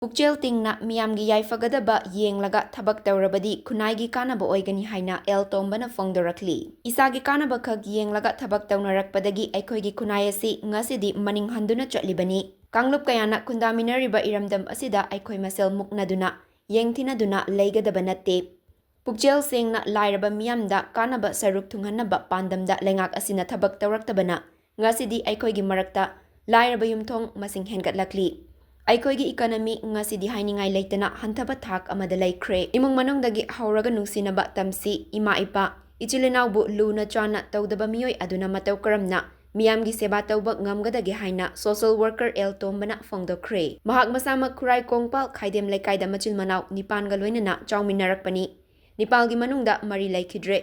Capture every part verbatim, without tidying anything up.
ꯄꯨꯛꯆꯦꯜ ꯇꯤꯡꯅ ꯃꯤꯌꯥꯝꯒꯤ ꯌꯥꯏꯐꯒꯗꯕ ꯌꯦꯡꯂꯒ ꯊꯕꯛ ꯇꯧꯔꯕꯗꯤ ꯈꯨꯟꯅꯥꯏꯒꯤ ꯀꯥꯟꯅꯕ ꯑꯣꯏꯒꯅꯤ ꯍꯥꯏꯅ ꯑꯦꯜ ꯇꯣꯝꯕꯅ ꯐꯣꯡꯗꯣꯔꯛꯂꯤ꯫ ꯏꯁꯥꯒꯤ ꯀꯥꯟꯅꯕ ꯈꯛ ꯌꯦꯡꯂꯒ ꯊꯕꯛ ꯇꯧꯅꯔꯛꯄꯗꯒꯤ ꯑꯩꯈꯣꯏꯒꯤ ꯈꯨꯟꯅꯥꯏ ꯑꯁꯤ ꯉꯁꯤꯗꯤ ꯃꯅꯤꯡ ꯍꯟꯗꯨꯅ ꯆꯠꯂꯤꯕꯅꯤ꯫ ꯀꯥꯡꯂꯨꯞ ꯀꯌꯥꯅ ꯈꯨꯟꯗꯥꯃꯤꯟꯅꯔꯤꯕ ꯏꯔꯝꯗꯝ ꯑꯁꯤꯗ ꯑꯩꯈꯣꯏ ꯃꯁꯦꯜ ꯃꯨꯛꯅꯗꯨꯅ, ꯌꯦꯡꯊꯤꯅꯗꯨꯅ ꯂꯩꯒꯗꯕ ꯅꯠꯇꯦ꯫ ꯄꯨꯛꯆꯦꯜ ꯁꯦꯡꯅ ꯂꯥꯏꯔꯕ ꯃꯤꯌꯥꯝꯗ ꯀꯥꯟꯅꯕ ꯁꯔꯨꯛ ꯊꯨꯡꯍꯟꯅꯕ ꯄꯥꯟꯗꯝꯗ ꯂꯩꯉꯥꯛ ꯑꯁꯤꯅ ꯊꯕꯛ ꯇꯧꯔꯛꯇꯕꯅ ꯉꯁꯤꯗꯤ ꯑꯩꯈꯣꯏꯒꯤ ꯃꯔꯛꯇ ꯂꯥꯏꯔꯕ ꯌꯨꯝꯊꯣꯡ ꯃꯁꯤꯡ ꯍꯦꯟꯒꯠꯂꯛꯂꯤ꯫ ꯑꯩꯈꯣꯏꯒꯤ ꯏꯀꯣꯅꯣꯃꯤ ꯉꯁꯤꯗꯤ ꯍꯥꯏꯅꯤꯡꯉꯥꯏ ꯂꯩꯇꯅ ꯍꯟꯊꯕ ꯊꯥꯛ ꯑꯃꯗ ꯂꯩꯈ꯭ꯔꯦ꯫ ꯏꯃꯨꯡ ꯃꯅꯨꯡꯗꯒꯤ ꯍꯧꯔꯒ ꯅꯨꯡꯁꯤꯅꯕ ꯇꯝꯁꯤ꯫ ꯏꯃꯥ ꯏꯄꯥ, ꯏꯆꯤꯜ ꯏꯅꯥꯎꯕꯨ ꯂꯨꯅ ꯆꯥꯟꯅ ꯇꯧꯗꯕ ꯃꯤꯑꯣꯏ ꯑꯗꯨꯅ ꯃꯇꯧ ꯀꯔꯝꯅ ꯃꯤꯌꯥꯝꯒꯤ ꯁꯦꯕꯥ ꯇꯧꯕ ꯉꯝꯒꯗꯒꯦ ꯍꯥꯏꯅ ꯁꯣꯁꯦꯜ ꯋꯥꯔꯀꯔ ꯑꯦꯜ ꯇꯣꯝꯕꯅ ꯐꯣꯡꯗꯣꯛꯈ꯭ꯔꯦ꯫ ꯃꯍꯥꯛ ꯃꯁꯥꯃꯛ ꯈꯨꯔꯥꯏ ꯀꯣꯡꯄꯥꯜ ꯈꯥꯏꯗꯦꯝ ꯂꯩꯀꯥꯏꯗ ꯃꯆꯤꯟ ꯃꯅꯥꯎ ꯅꯤꯄꯥꯟꯒ ꯂꯣꯏꯅꯅ ꯆꯥꯎꯃꯤꯟꯅꯔꯛꯄꯅꯤ꯫ ꯅꯤꯄꯥꯜꯒꯤ ꯃꯅꯨꯡꯗ ꯃꯔꯤ ꯂꯩꯈꯤꯗ꯭ꯔꯦ꯫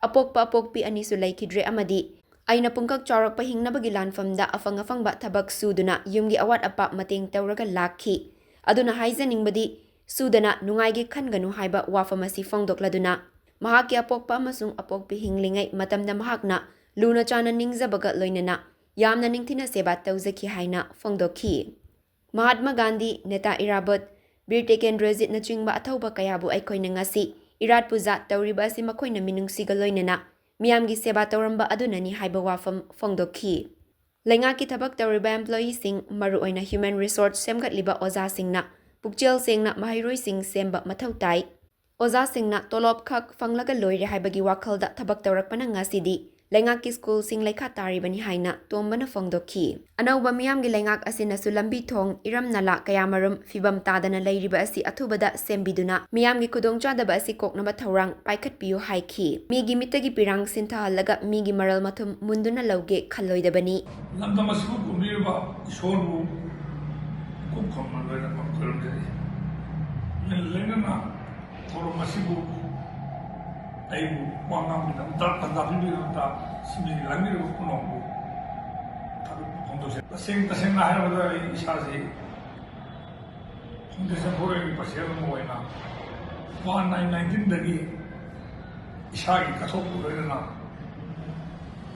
ꯑꯄꯣꯛꯄ ꯑꯄꯣꯛꯄꯤ ꯑꯅꯤꯁꯨ ꯂꯩꯈꯤꯗ꯭ꯔꯦ ꯑꯃꯗꯤ ꯑꯩꯅ ꯄꯨꯡꯀꯛ ꯆꯥꯎꯔꯛꯄ ꯍꯤꯡꯅꯕꯒꯤ ꯂꯥꯟꯐꯝꯗ ꯑꯐꯪ ꯑꯐꯪꯕ ꯊꯕꯛ ꯁꯨꯗꯨꯅ ꯌꯨꯝꯒꯤ ꯑꯋꯥꯠ ꯑꯄꯥ ꯃꯇꯦꯡ ꯇꯧꯔꯒ ꯂꯥꯛꯈꯤ꯫ ꯑꯗꯨꯅ ꯍꯥꯏꯖꯅꯤꯡꯕꯗꯤ, ꯁꯨꯗꯅ ꯅꯨꯡꯉꯥꯏꯒꯦ ꯈꯟꯒꯅꯨ ꯍꯥꯏꯕ ꯋꯥꯐꯝ ꯑꯁꯤ ꯐꯣꯡꯗꯣꯛꯂꯗꯨꯅ, ꯃꯍꯥꯛꯀꯤ ꯑꯄꯣꯛꯄ ꯑꯃꯁꯨꯡ ꯑꯄꯣꯛꯄꯤ ꯍꯤꯡꯂꯤꯉꯩ ꯃꯇꯝꯗ ꯃꯍꯥꯛꯅ ꯂꯨꯅ ꯆꯥꯟꯅ ꯅꯤꯡꯖꯕꯒ ꯂꯣꯏꯅꯅ ꯌꯥꯝꯅ ꯅꯤꯡꯊꯤꯅ ꯁꯦꯕꯥ ꯇꯧꯖꯈꯤ ꯍꯥꯏꯅ ꯐꯣꯡꯗꯣꯛꯈꯤ꯫ ꯃꯍꯥꯠꯃ ꯒꯥꯟꯙꯤ, ꯅꯦꯇꯥ ꯏꯔꯥꯕꯣꯠ, ꯕꯤꯔ ꯇꯤꯀꯦꯟꯗ꯭ꯔꯖꯤꯠꯅꯆꯤꯡꯕ ꯑꯊꯧꯕ ꯀꯌꯥꯕꯨ ꯑꯩꯈꯣꯏꯅ ꯉꯁꯤ ꯏꯔꯥꯠ ꯄꯨꯖꯥ ꯇꯧꯔꯤꯕ ꯑꯁꯤ ꯃꯈꯣꯏꯅ ꯃꯤꯅꯨꯡꯁꯤꯒ ꯂꯣꯏꯅꯅ ꯃꯤꯌꯥꯝꯒꯤ ꯁꯦꯕꯥ ꯇꯧꯔꯝꯕ ꯑꯗꯨꯅꯅꯤ ꯍꯥꯏꯕ ꯋꯥꯐꯝ ꯐꯣꯡꯗꯣꯛꯈꯤ꯫ ꯂꯩꯉꯥꯛꯀꯤ ꯊꯕꯛ ꯇꯧꯔꯤꯕ employeeꯁꯤꯡ, ꯃꯔꯨꯑꯣꯏꯅ human resource ꯁꯦꯝꯒꯠꯂꯤꯕ ꯑꯣꯖꯥꯁꯤꯡꯅ ꯄꯨꯛꯆꯦꯜ ꯁꯦꯡꯅ ꯃꯍꯩꯔꯣꯏꯁꯤꯡ ꯁꯦꯝꯕ ꯃꯊꯧ ꯇꯥꯏ꯫ ꯑꯣꯖꯥꯁꯤꯡꯅ ꯇꯣꯂꯣꯞ ꯈꯛ ꯐꯪꯂꯒ ꯂꯣꯏꯔꯦ ꯍꯥꯏꯕꯒꯤ ꯋꯥꯈꯜꯗ ꯊꯕꯛ ꯇꯧꯔꯛꯄꯅ ꯉꯁꯤꯗꯤ ꯂꯩꯉꯥꯛꯀꯤ ꯁ꯭ꯀꯨꯜꯁꯤꯡ ꯂꯩꯈꯥ ꯇꯥꯔꯤꯕꯅꯤ ꯍꯥꯏꯅ ꯇꯣꯝꯕꯅ ꯐꯣꯡꯗꯣꯛꯈꯤ꯫ ꯑꯅꯧꯕ ꯃꯤꯌꯥꯝꯒꯤ ꯂꯩꯉꯥꯛ ꯑꯁꯤꯅꯁꯨ ꯂꯝꯕꯤ ꯊꯣꯡ, ꯏꯔꯝ ꯅꯂꯥ ꯀꯌꯥꯃꯔꯨꯝ ꯐꯤꯕꯝ ꯇꯥꯗꯅ ꯂꯩꯔꯤꯕ ꯑꯁꯤ ꯑꯊꯨꯕꯗ ꯁꯦꯝꯕꯤꯗꯨꯅ ꯃꯤꯌꯥꯝꯒꯤ ꯈꯨꯗꯣꯡꯆꯥꯗꯕ ꯑꯁꯤ ꯀꯣꯛꯅꯕ ꯊꯧꯔꯥꯡ ꯄꯥꯏꯈꯠꯄꯤꯌꯨ ꯍꯥꯏꯈꯤ꯫ ꯃꯤꯒꯤ ꯃꯤꯠꯇꯒꯤ ꯄꯤꯔꯥꯡ ꯁꯤꯟꯊꯍꯜꯂꯒ ꯃꯤꯒꯤ ꯃꯔꯜ ꯃꯊꯨꯝ ꯃꯨꯟꯗꯨꯅ ꯂꯧꯒꯦ ꯈꯜꯂꯣꯏꯗꯕꯅꯤ꯫ ꯂꯝꯗꯝ ꯑꯁꯤꯕꯨ ꯄꯨꯝꯕꯤꯔꯤꯕ ꯏꯁꯣꯔꯕꯨ ꯄꯨꯛ ꯈꯨꯝꯅ ꯂꯣꯏꯅꯃꯛ ꯈꯨꯔꯨꯝꯖꯔꯤ꯫ ꯂꯣꯏꯅꯅ ꯊꯧꯔꯝ ꯑꯁꯤꯕꯨ ꯑꯩꯕꯨ ꯋꯥ ꯉꯥꯡꯕꯒꯤꯗꯃꯛꯇ ꯇꯥꯟꯖꯥ ꯄꯤꯕꯒꯤꯗꯃꯛꯇ ꯁꯤꯟꯕꯤꯔꯤꯕ ꯂꯥꯡꯕꯤꯔꯤꯕ ꯄꯨꯝꯅꯃꯛꯄꯨ ꯊꯥꯒꯠꯄ ꯐꯣꯡꯗꯣꯛꯆꯔꯤ꯫ ꯇꯁꯦꯡ ꯇꯁꯦꯡꯅ ꯍꯥꯏꯔꯕꯗ ꯑꯩ ꯏꯁꯥꯁꯤ foundation forum president ꯑꯃ ꯑꯣꯏꯅ ꯋꯥꯟ ꯅꯥꯏꯟ ꯅꯥꯏꯟꯇꯤꯟꯗꯒꯤ ꯏꯁꯥꯒꯤ ꯀꯠꯊꯣꯛꯄ ꯂꯣꯏꯅꯅ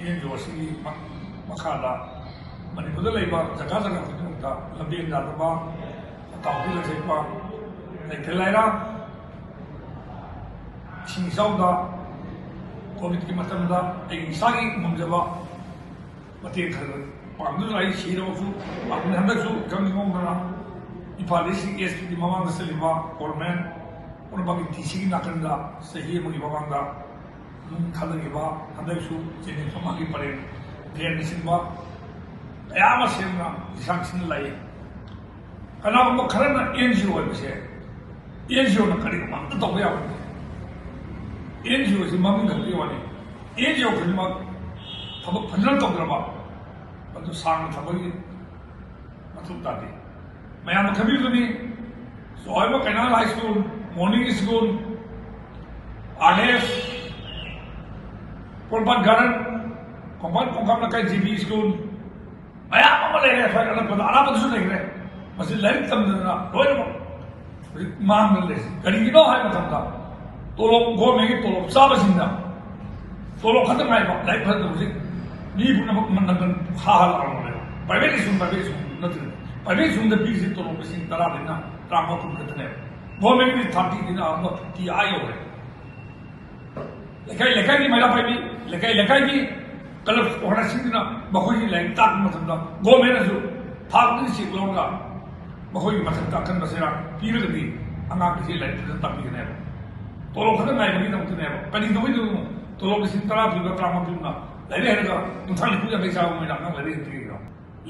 ꯑꯦꯟ ꯖꯤ ꯑꯣ ꯑꯁꯤꯒꯤ ꯃ-, ꯃꯈꯥꯗ ꯃꯅꯤꯄꯨꯔꯗ ꯂꯩꯕ ꯖꯒꯥ ꯖꯒꯥ ꯈꯨꯗꯤꯡꯃꯛꯇ ꯂꯝꯕꯦꯟ ꯌꯥꯗꯕ, ꯇꯥꯎꯕꯤ ꯂꯟꯁꯦꯛꯄ ꯂꯩꯇ ꯂꯥꯏꯔ ꯏꯁꯤꯡ ꯏꯆꯥꯎꯗ ꯀꯣꯚꯤꯗꯀꯤ ꯃꯇꯝꯗ ꯑꯩ ꯏꯁꯥꯒꯤ ꯉꯝꯖꯕ ꯃꯇꯦꯡ ꯈꯔ ꯄꯥꯡꯗꯨꯅ ꯑꯩ ꯁꯤꯔꯕꯁꯨ ꯄꯥꯡꯒꯅꯤ꯫ ꯍꯟꯗꯛꯁꯨ ꯏꯀꯪ ꯏꯃꯣꯡꯗꯅ ꯏꯝꯐꯥꯜ ꯏꯁꯀꯤ ꯑꯦꯁ ꯄꯤꯒꯤ ꯃꯃꯥꯡꯗ ꯆꯠꯂꯤꯕ ꯒꯣꯔꯃꯦꯟ ꯄꯨꯝꯅꯃꯛꯀꯤ ꯗꯤ ꯁꯤꯒꯤ ꯅꯥꯀꯟꯗ ꯆꯍꯤ ꯑꯃꯒꯤ ꯃꯃꯥꯡꯗ ꯅꯨꯡ ꯊꯥꯗꯈꯤꯕ, ꯍꯟꯗꯛꯁꯨ ꯖꯦꯅꯤꯝꯁ ꯃꯃꯥꯡꯒꯤ ꯄꯔꯦꯡ ꯗ꯭ꯔꯦꯟꯅꯆꯤꯡꯕ ꯀꯌꯥ ꯑꯃ ꯁꯦꯝꯗꯨꯅ ꯂꯤꯁꯥꯡ ꯁꯤꯠꯅ ꯂꯥꯛꯏ꯫ ꯀꯅꯥꯒꯨꯝꯕ ꯈꯔꯅ ꯑꯦꯟ ꯖꯤ ꯑꯣ ꯑꯣꯏꯕꯁꯦ, ꯑꯦꯟ ꯖꯤ ꯑꯣꯅ ꯀꯔꯤꯒꯨꯝꯕ ꯑꯝꯇ ꯇꯧꯕ ꯌꯥꯕ ꯅꯠꯇꯦ꯫ ꯑꯦꯟ ꯖꯤ ꯑꯣꯁꯤ ꯃꯃꯤꯡ ꯈꯛꯀꯤ ꯋꯥꯅꯤ꯫ ꯑꯦꯟ ꯖꯤ ꯑꯣ ꯈꯨꯗꯤꯡꯃꯛ ꯊꯕꯛ ꯐꯖꯅ ꯇꯧꯗ꯭ꯔꯕ ꯃꯗꯨ ꯁꯥꯡꯅ ꯊꯕꯛꯀꯤ ꯃꯊꯧ ꯇꯥꯗꯦ꯫ ꯃꯌꯥꯝꯅ ꯈꯪꯕꯤꯕꯗꯨꯅꯤ, ꯆꯥꯎꯔꯕ ꯀꯩꯅꯥꯜ high school, morning school, R S, Porompat garden, ꯀꯣꯡꯄꯥꯟ ꯀꯣꯡꯀꯥꯞ ꯂꯩꯀꯥꯏ ꯖꯤ ꯕꯤ ꯁ꯭ꯀꯨꯜ, ꯃꯌꯥꯝ ꯑꯃ ꯂꯩꯔꯦ꯫ ꯑꯩꯈꯣꯏ ꯑꯅꯛꯄꯗ, ꯑꯔꯥꯞꯄꯗꯁꯨ ꯂꯩꯈ꯭ꯔꯦ꯫ ꯃꯁꯤ ꯂꯥꯏꯔꯤꯛ ꯇꯝꯗꯗꯅ ꯂꯣꯏꯅꯃꯛ ꯍꯧꯖꯤꯛ ꯃꯥꯡꯗꯅ ꯂꯩꯔꯤꯁꯦ ꯀꯔꯤꯒꯤꯅꯣ ꯍꯥꯏꯕ ꯃꯇꯝꯗ, ꯇꯣꯂꯣꯞ, ꯒꯣꯔꯃꯦꯟꯒꯤ ꯇꯣꯂꯣꯞ ꯆꯥꯕꯁꯤꯡꯅ ꯇꯣꯂꯣꯞ ꯈꯛꯇ ꯉꯥꯏꯕ, ꯂꯥꯏꯔꯤꯛ ꯐꯖꯅ ꯍꯧꯖꯤꯛ ꯃꯤ ꯄꯨꯝꯅꯃꯛ ꯅꯪꯒꯟ ꯈꯥ ꯍꯥ ꯂꯥꯎꯔꯒ ꯂꯩꯕ꯫ ꯄ꯭ꯔꯥꯏꯚꯦꯠ ꯁ꯭ꯀꯨꯜ, ꯄ꯭ꯔꯥꯏꯚꯦꯠ ꯁ꯭ꯀꯨꯜ ꯅꯠꯇ꯭ꯔꯦ꯫ ꯄ꯭ꯔꯥꯏꯚꯦꯠ ꯁ꯭ꯀꯨꯜꯗ ꯄꯤꯔꯤꯁꯤ ꯇꯣꯂꯣꯞ ꯂꯤꯁꯤꯡ ꯇꯔꯥꯗꯩꯅ ꯇꯔꯥꯃꯉꯥ ꯀꯨꯟ ꯈꯛꯇꯅꯦꯕ꯫ ꯒꯣꯔꯃꯦꯟꯒꯤ ꯊꯥꯔꯇꯤꯗꯩꯅ ꯑꯃ ꯐꯤꯐꯇꯤ ꯑꯥ ꯌꯧꯔꯦ꯫ ꯂꯩꯀꯥꯏ ꯂꯩꯀꯥꯏꯒꯤ ꯃꯩꯔꯥ ꯄꯥꯏꯕꯤ, ꯂꯩꯀꯥꯏ ꯂꯩꯀꯥꯏꯒꯤ ꯀ꯭ꯂꯕ ꯑꯣꯔꯒꯅꯥꯏꯖꯦꯁꯟꯁꯤꯡꯗꯨꯅ ꯃꯈꯣꯏꯒꯤ ꯂꯥꯏꯔꯤꯛ ꯇꯥꯛꯄ ꯃꯇꯝꯗ ꯒꯣꯔꯃꯦꯟꯅꯁꯨ ꯊꯥ ꯈꯨꯗꯤꯡꯒꯤ ꯆꯦꯛ ꯂꯧꯔꯒ ꯃꯈꯣꯏꯒꯤ ꯃꯊꯛꯇ ꯑꯈꯟꯕ ꯆꯩꯔꯥꯛ ꯄꯤꯔꯒꯗꯤ ꯑꯉꯥꯡꯁꯤ ꯂꯥꯏꯔꯤꯛ ꯐꯖꯅ ꯇꯥꯛꯄꯤꯒꯅꯦꯕ꯫ ꯇꯣꯂꯣꯞ ꯈꯛꯇ ꯉꯥꯏꯕꯒꯤꯗꯃꯛꯇꯅꯦꯕ꯫ ꯀꯔꯤ ꯇꯧꯕꯩꯗꯧꯕꯅꯣ? ꯇꯣꯂꯣꯞ ꯂꯤꯁꯤꯡ ꯇꯔꯥ ꯄꯤꯕ, ꯇꯔꯥꯃꯉꯥ ꯄꯤꯕꯅ ꯂꯥꯏꯔꯤꯛ ꯍꯩꯔꯒ ꯀꯨꯟꯊ꯭ꯔꯥ ꯅꯤꯐꯨ ꯌꯥꯡꯈꯩ ꯆꯥꯕ ꯃꯣꯏꯅ ꯑꯉꯥꯡ ꯂꯥꯏꯔꯤꯛ ꯍꯩꯇ꯭ꯔꯤꯒꯤꯅꯣ?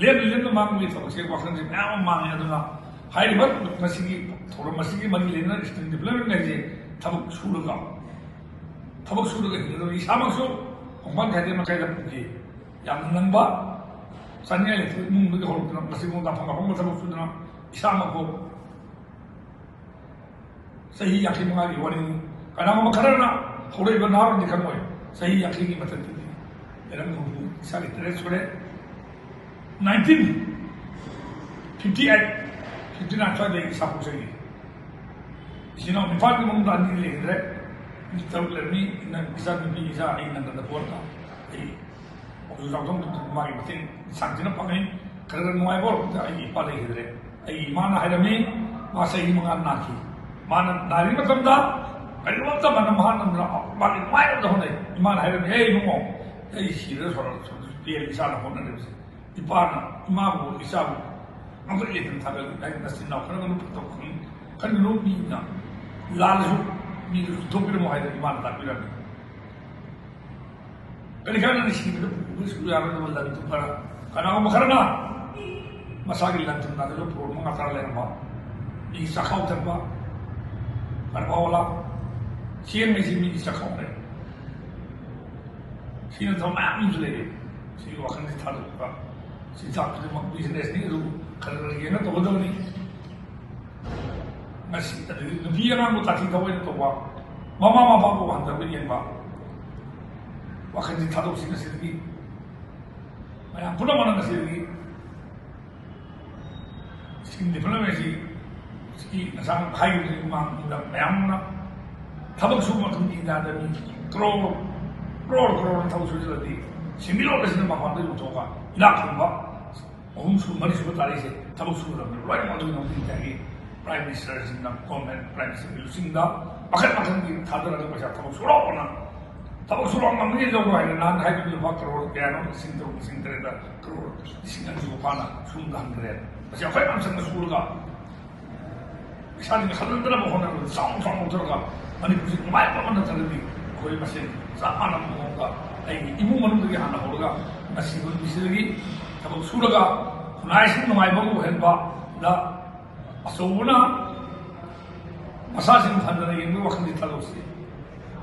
ꯂꯦꯝꯅ ꯂꯦꯝꯅ ꯃꯥꯡꯕꯒꯤ ꯊꯕꯛꯁꯦ ꯋꯥꯈꯜꯁꯦ ꯃꯌꯥꯝ ꯑꯃ ꯃꯥꯡꯉꯦ꯫ ꯑꯗꯨꯅ ꯍꯥꯏꯔꯤꯕ ꯃꯁꯤꯒꯤ ꯊꯧꯔꯝ ꯑꯁꯤꯒꯤ ꯃꯔꯤ ꯂꯩꯅꯅ ꯁ꯭ꯀꯤꯜ ꯗꯤꯕ꯭ꯂꯞꯃꯦꯟ ꯍꯥꯏꯁꯦ ꯊꯕꯛ ꯁꯨꯔꯒ, ꯊꯕꯛ ꯁꯨꯔꯒ ꯍꯤꯡꯒꯗꯕ꯫ ꯏꯁꯥꯃꯛꯁꯨ ꯈꯣꯡꯄꯥꯟ ꯈꯥꯏꯗꯦ ꯃꯈꯥꯏꯗ ꯄꯨꯈꯤ꯫ ꯌꯥꯝꯅ ꯅꯪꯕ, ꯆꯥꯅꯤꯡꯉꯥꯏ ꯂꯩꯇꯕ ꯏꯃꯨꯡꯗꯒꯤ ꯍꯧꯔꯛꯇꯨꯅ ꯉꯁꯤꯐꯥꯎ ꯑꯐꯪ ꯑꯐꯪꯕ ꯊꯕꯛ ꯁꯨꯗꯨꯅ ꯏꯁꯥꯃꯛꯐꯥꯎ ꯆꯍꯤ ꯌꯥꯡꯈꯩ ꯃꯉꯥꯒꯤ ꯋꯥꯔꯤꯅꯤ꯫ ꯀꯅꯥꯒꯨꯝꯕ ꯈꯔꯅ ꯍꯧꯔꯛꯏꯕ ꯅꯍꯥꯔꯣꯟꯗꯤ ꯈꯪꯉꯣꯏ꯫ ꯆꯍꯤ ꯌꯥꯡꯈꯩꯒꯤ ꯃꯊꯛꯇꯗꯤ ꯂꯩꯔꯝ ꯍꯨꯝꯐꯨ ꯏꯁꯥꯒꯤ ꯇꯔꯦꯠ ꯁꯨꯔꯦ꯫ Nineteen fifty eight, fifty nine ꯁ꯭ꯋꯥꯏꯗ ꯑꯩ ꯏꯁꯥ ꯄꯣꯛꯆꯩ꯫ ꯏꯆꯤꯟ ꯏꯅꯥꯎ ꯅꯤꯄꯥꯟꯒꯤ ꯃꯅꯨꯡꯗ ꯑꯅꯤ ꯂꯩꯈꯤꯗ꯭ꯔꯦ꯫ ꯃꯤ ꯇꯔꯨꯛ ꯂꯩꯔꯝꯃꯤ꯫ ꯏꯆꯥ ꯅꯨꯄꯤ, ꯏꯆꯥ ꯑꯩ ꯅꯪꯒꯟꯗ ꯄꯣꯛꯂꯒ ꯑꯩ ꯃꯥꯒꯤ ꯃꯇꯦꯡ ꯁꯥꯡꯗꯨꯅ ꯐꯪꯉꯤ꯫ ꯈꯔ ꯈꯔ ꯅꯨꯡꯉꯥꯏꯕ ꯍꯧꯔꯛꯄꯗ ꯑꯩꯒꯤ ꯏꯄꯥ ꯂꯩꯈꯤꯗ꯭ꯔꯦ꯫ ꯑꯩꯒꯤ ꯏꯃꯥꯅ ꯍꯥꯏꯔꯝꯃꯤ, ꯃꯥ ꯆꯍꯤ ꯃꯉꯥ ꯅꯥꯈꯤ꯫ ꯃꯥꯅ ꯅꯥꯔꯤ ꯃꯇꯝꯗ ꯀꯔꯤꯒꯨꯝꯕ ꯑꯃꯇ ꯃꯅꯝ ꯍꯥꯠꯅꯕꯗ ꯃꯥꯒꯤ ꯅꯨꯡꯉꯥꯏꯅꯕꯗ ꯍꯣꯠꯅꯩ꯫ ꯏꯃꯥꯅ ꯍꯥꯏꯔꯝꯃꯤ, "ꯑꯦ ꯏꯕꯨꯡꯉꯣ, ꯑꯩ ꯁꯤꯔ ꯁꯣꯔ ꯄꯦꯟ ꯏꯆꯥꯅ ꯍꯣꯠꯅꯔꯤꯕꯁꯦ"꯫ ꯏꯄꯥꯅ ꯏꯃꯥꯕꯨ, ꯏꯆꯥꯕꯨ ꯉꯝꯈꯠ ꯌꯦꯛꯇꯅ ꯊꯥꯒꯠꯂꯤ꯫ ꯍꯥꯏꯗꯤ ꯅꯆꯤꯟ ꯅꯅꯥꯎ ꯈꯔ ꯉꯟꯅ ꯐꯠꯇꯕ ꯈꯪ-, ꯈꯟꯒꯅꯨ꯫ ꯃꯤꯅ ꯂꯥꯜꯂꯁꯨ ꯃꯤꯗꯨ ꯆꯨꯝꯊꯣꯛꯄꯤꯔꯝꯃꯣ ꯍꯥꯏꯗꯅ ꯏꯃꯥꯅ ꯇꯥꯛꯄꯤꯔꯝꯃꯤ꯫ ꯀꯔꯤ ꯈꯔꯅ ꯁꯤꯕꯗ ꯄꯨꯕꯁꯨ ꯌꯥꯔꯣꯏꯗꯕ ꯂꯟ ꯊꯨꯝ ꯈꯔ, ꯀꯅꯥꯒꯨꯝꯕ ꯈꯔꯅ ꯃꯁꯥꯒꯤ ꯂꯟ ꯊꯨꯝ ꯅꯥꯗꯨꯅ ꯀ꯭ꯔꯣꯔ ꯃꯉꯥ ꯇꯔꯥ ꯂꯩꯔꯝꯕ, ꯃꯤꯒꯤ ꯆꯥꯛꯈꯥꯎ ꯊꯛꯄ, ꯀꯔꯕꯥꯋꯥꯂꯥ, ꯆꯦꯡ ꯍꯥꯏꯁꯤ ꯃꯤꯒꯤ ꯆꯥꯛꯈꯥꯎꯅꯦ꯫ ꯁꯤꯅ ꯊꯕꯛ ꯃꯌꯥꯝ ꯑꯃꯁꯨ ꯂꯩꯔꯦ꯫ ꯁꯤꯒꯤ ꯋꯥꯈꯜꯁꯤ ꯊꯥꯗꯣꯛꯄ, ꯆꯤꯟꯖꯥꯛ ꯈꯨꯗꯤꯡꯃꯛ ꯕꯤꯖꯤꯅꯦꯁꯅꯤ, ꯑꯗꯨꯕꯨ ꯈꯔ ꯈꯔ ꯌꯦꯡꯉ ꯇꯧꯒꯗꯕꯅꯤ꯫ ꯉꯁꯤ ꯑꯗꯨꯗꯤ ꯅꯨꯄꯤ ꯑꯉꯥꯡꯕꯨ ꯇꯥꯊꯤ ꯇꯧꯑꯣꯏꯅ ꯇꯧꯕ, ꯃꯃꯥ ꯃꯄꯥꯕꯨ ꯍꯟꯊꯕ ꯌꯦꯡꯕ, ꯋꯥꯈꯜꯁꯤ ꯊꯥꯗꯣꯛꯁꯤ ꯉꯁꯤꯗꯒꯤ꯫ ꯃꯌꯥꯝ ꯄꯨꯝꯅꯃꯛꯅ ꯉꯁꯤꯗꯒꯤ ꯁ꯭ꯀꯤꯝ ꯗꯤꯕꯂꯞꯃꯦꯟꯁꯤ ꯁꯤ ꯉꯁꯥꯏ ꯍꯥꯏꯈꯤꯕꯗꯨꯒꯤ ꯃꯃꯥꯡꯗ ꯃꯌꯥꯝꯅ ꯊꯕꯛ ꯁꯨꯕ ꯃꯇꯝꯗ ꯏꯟꯗꯤꯌꯥꯗ ꯃꯤ ꯀ꯭ꯔꯣꯔ, ꯀ꯭ꯔꯣꯔ, ꯀ꯭ꯔꯣꯔ ꯊꯕꯛ ꯁꯨꯖꯤꯜꯂꯗꯤ ꯁꯤꯃꯤꯂꯣꯟ ꯑꯁꯤꯅ ꯃꯄꯥꯟꯗ ꯌꯣꯟꯊꯣꯛꯑꯒ ꯏꯅꯥꯛ ꯈꯨꯟꯕ ꯑꯍꯨꯝ ꯁꯨꯕ, ꯃꯔꯤ ꯁꯨꯕ ꯇꯥꯔꯤꯛꯁꯦ ꯊꯕꯛ ꯁꯨꯒꯗꯕꯅꯤ꯫ ꯂꯣꯏꯅꯃꯛ ꯑꯗꯨꯒꯤ ꯃꯇꯤꯛ ꯏꯟꯗꯤꯌꯥꯒꯤ ꯄ꯭ꯔꯥꯏꯝ ꯃꯤꯅꯤꯁꯇꯔꯁꯤꯡꯅ, ꯒꯣꯔꯃꯦꯟ ꯄ꯭ꯔꯥꯏꯝ ꯃꯤꯅꯤꯁꯇꯔꯒꯤ ꯂꯨꯆꯤꯡꯗ ꯃꯈꯜ ꯃꯈꯜꯒꯤ ꯊꯥꯗꯔꯒ ꯄꯩꯁꯥ ꯊꯕꯛ ꯁꯨꯔꯛꯑꯣꯅ, ꯊꯕꯛ ꯁꯨꯔꯛꯑꯣ ꯉꯝꯃꯤꯉꯩ ꯂꯧꯔꯣ ꯍꯥꯏꯅ ꯅꯍꯥꯟ ꯍꯥꯏꯈꯤꯕ ꯂꯨꯄꯥ ꯀ꯭ꯔꯣꯔ ꯀꯌꯥꯅꯣ, ꯂꯤꯁꯤꯡ ꯇꯔꯨꯛ, ꯂꯤꯁꯤꯡ ꯇꯔꯦꯠꯇ ꯀ꯭ꯔꯣꯔ ꯂꯤꯁꯤꯡ ꯑꯅꯤꯕꯨ ꯐꯥꯅ ꯁꯨꯝꯗ ꯍꯟꯈ꯭ꯔꯦ꯫ ꯃꯁꯤ ꯑꯩꯈꯣꯏ ꯃꯌꯥꯝ ꯆꯪꯅ ꯁꯨꯔꯒ ꯏꯁꯥꯁꯤꯡ ꯍꯜꯍꯟꯗꯅꯕ ꯍꯣꯠꯅꯕꯗ ꯆꯥꯎꯅ ꯆꯥꯎꯅ ꯂꯧꯊꯔꯒ ꯃꯅꯤꯄꯨꯔꯁꯤ ꯅꯨꯡꯉꯥꯏꯕ ꯑꯃ ꯅꯠꯇ꯭ꯔꯒꯗꯤ ꯑꯩꯈꯣꯏ ꯃꯁꯦꯟ ꯆꯞ ꯃꯥꯟꯅꯕ ꯃꯑꯣꯡꯗ ꯑꯩꯒꯤ ꯏꯃꯨꯡ ꯃꯅꯨꯡꯗꯒꯤ ꯍꯥꯟꯅ ꯍꯧꯔꯒ ꯉꯁꯤ ꯅꯨꯃꯤꯠꯁꯤꯗꯒꯤ ꯊꯕꯛ ꯁꯨꯔꯒ ꯈꯨꯟꯅꯥꯏꯁꯤꯡ ꯅꯨꯡꯉꯥꯏꯕ ꯑꯃ ꯑꯣꯏꯍꯟꯕꯗ ꯑꯆꯧꯕꯅ ꯃꯁꯥꯁꯤꯡ ꯍꯟꯊꯅ ꯌꯦꯡꯕꯒꯤ ꯋꯥꯈꯜꯗꯤ ꯊꯥꯗꯣꯛꯁꯤ꯫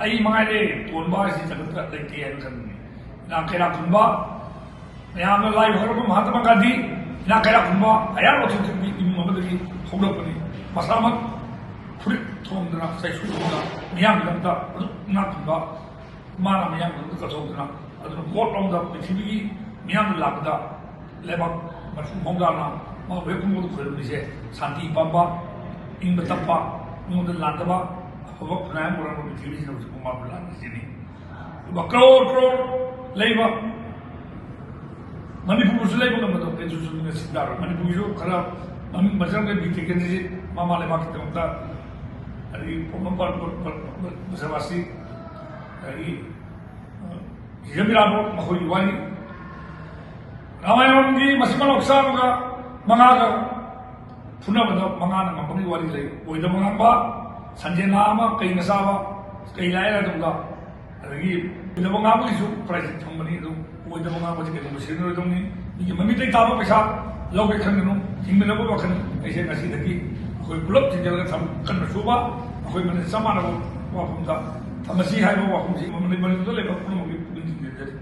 ꯑꯩ ꯃꯉꯥꯏꯔꯦ ꯇꯣꯟꯕ ꯍꯥꯏꯁꯤ ꯖꯒꯠꯇ ꯂꯩꯇꯦ ꯍꯥꯏꯅ ꯈꯟꯕꯅꯤ꯫ ꯏꯅꯥꯛ ꯀꯩꯔꯥꯛ ꯈꯨꯟꯕ ꯃꯌꯥꯝꯅ ꯂꯥꯏ ꯍꯔꯥꯎꯕ ꯃꯍꯥꯇꯃꯥ ꯒꯥꯟꯙꯤ, ꯏꯅꯥꯛ ꯀꯩꯔꯥꯛ ꯈꯨꯟꯕ ꯑꯌꯥꯝꯕ ꯆꯤꯡꯊꯣꯛꯄꯤ ꯏꯃꯨꯡ ꯑꯃꯗꯒꯤ ꯍꯧꯔꯛꯄꯅꯤ꯫ ꯃꯁꯥꯃꯛ ꯐꯨꯔꯤꯠ ꯊꯣꯡꯗꯅ ꯆꯩꯁꯨꯗꯨꯅ ꯃꯤꯌꯥꯝꯒꯤꯗꯃꯛꯇ ꯑꯗꯨꯛ ꯏꯅꯥꯛ ꯈꯨꯟꯕ ꯃꯥꯅ ꯃꯤꯌꯥꯝꯒꯤꯗꯃꯛꯇ ꯀꯠꯊꯣꯛꯇꯨꯅ ꯑꯗꯨꯅ ꯒꯣꯠ ꯂꯣꯝꯗ ꯄ꯭ꯔꯤꯊꯤꯕꯤꯒꯤ ꯃꯤꯌꯥꯝꯅ ꯂꯥꯛꯄꯗ ꯂꯩꯕꯥꯛ ꯃꯆꯨ ꯃꯑꯣꯡ ꯇꯥꯅ ꯃꯥꯕꯨ ꯍꯦꯛ ꯀꯨꯝꯕꯗ ꯈꯣꯏꯔꯝꯃꯤꯁꯦ ꯁꯥꯟꯇꯤ ꯄꯥꯝꯕ, ꯏꯪꯕ ꯇꯞꯄ, ꯃꯤꯉꯣꯟꯗ ꯂꯥꯟꯗꯕ, ꯑꯐꯕ ꯈꯨꯟꯅꯥꯏ ꯑꯃ ꯑꯣꯏꯔꯝꯕ ꯄ꯭ꯔꯤꯊꯤꯕꯤꯁꯤꯗ ꯍꯧꯖꯤꯛ ꯃꯥꯕꯨ ꯂꯥꯟꯅꯁꯤꯅꯤ꯫ ꯑꯗꯨꯒ ꯀ꯭ꯔꯣꯔ ꯀ꯭ꯔꯣꯔ ꯂꯩꯕ ꯃꯅꯤꯄꯨꯔꯁꯨ ꯂꯩꯕ ꯉꯝꯕꯗꯣ ꯀꯩꯁꯨ ꯁꯨꯝ ꯉꯁꯤ ꯇꯥꯔꯣꯏ꯫ ꯃꯅꯤꯄꯨꯔꯁꯨ ꯈꯔ ꯃꯃꯤꯡ ꯃꯆꯪꯗ ꯕꯤ ꯇꯦꯀꯦꯟꯗ꯭ꯔꯖꯤꯠ, ꯃꯃꯥ ꯂꯩꯕꯥꯛꯀꯤꯗꯃꯛꯇ, ꯑꯗꯒꯤ ꯄꯣꯛꯅꯐꯝ ꯕ꯭ꯔꯖꯕꯥꯁꯤ, ꯑꯗꯒꯤ, ꯑ, ꯖꯤꯖꯝ ꯏꯔꯥꯕꯣꯠ, ꯃꯈꯣꯏꯒꯤ ꯋꯥꯔꯤ꯫ ꯔꯥꯃꯥꯌꯟꯒꯤ ꯃꯆꯤꯟ ꯃꯅꯥꯎ ꯆꯥꯝꯃꯒ ꯃꯉꯥꯒ ꯐꯨꯅꯕꯗ ꯃꯉꯥꯅ ꯉꯝꯕꯒꯤ ꯋꯥꯔꯤ ꯂꯩ꯫ ꯑꯣꯏꯗꯕ ꯉꯥꯡꯕ, ꯁꯟꯖꯦꯟꯅꯥ ꯑꯃ ꯀꯩꯅ ꯆꯥꯕ, ꯀꯩ ꯂꯥꯛꯑꯦ ꯍꯥꯏꯕꯗ, ꯑꯗꯒꯤ ꯑꯣꯏꯗꯕ ꯉꯥꯡꯕꯒꯤꯁꯨ ꯄ꯭ꯔꯥꯏꯖ ꯊꯝꯕꯅꯤ꯫ ꯑꯗꯨ ꯑꯣꯏꯗꯕ ꯉꯥꯡꯕꯁꯤ ꯀꯩꯗꯧꯕ ꯁꯤꯖꯤꯟꯅꯔꯣꯏꯗꯧꯅꯤ? ꯃꯤꯒꯤ ꯃꯃꯤꯠꯇꯒꯤ ꯇꯥꯕ ꯄꯩꯁꯥ ꯂꯧꯒꯦ ꯈꯟꯒꯅꯨ꯫ ꯍꯤꯡꯃꯤꯟꯅꯕ ꯋꯥꯈꯜ ꯑꯩꯁꯦ ꯉꯁꯤꯗꯒꯤ ꯑꯩꯈꯣꯏ ꯄꯨꯂꯞ ꯊꯤꯡꯖꯤꯜꯂꯒ ꯊꯝ-, ꯀꯟꯅ ꯁꯨꯕ, ꯑꯩꯈꯣꯏ ꯃꯅꯤ ꯆꯞ ꯃꯥꯟꯅꯕ ꯋꯥꯐꯝꯗ ꯊꯝꯃꯁꯤ ꯍꯥꯏꯕ ꯋꯥꯐꯝꯁꯤ ꯃꯅꯤꯄꯨꯔꯗ ꯂꯩꯕ ꯄꯨꯝꯅꯃꯛꯀꯤ ꯄꯨꯛꯅꯤꯡ ꯊꯤꯡꯖꯤꯟꯖꯔꯤ꯫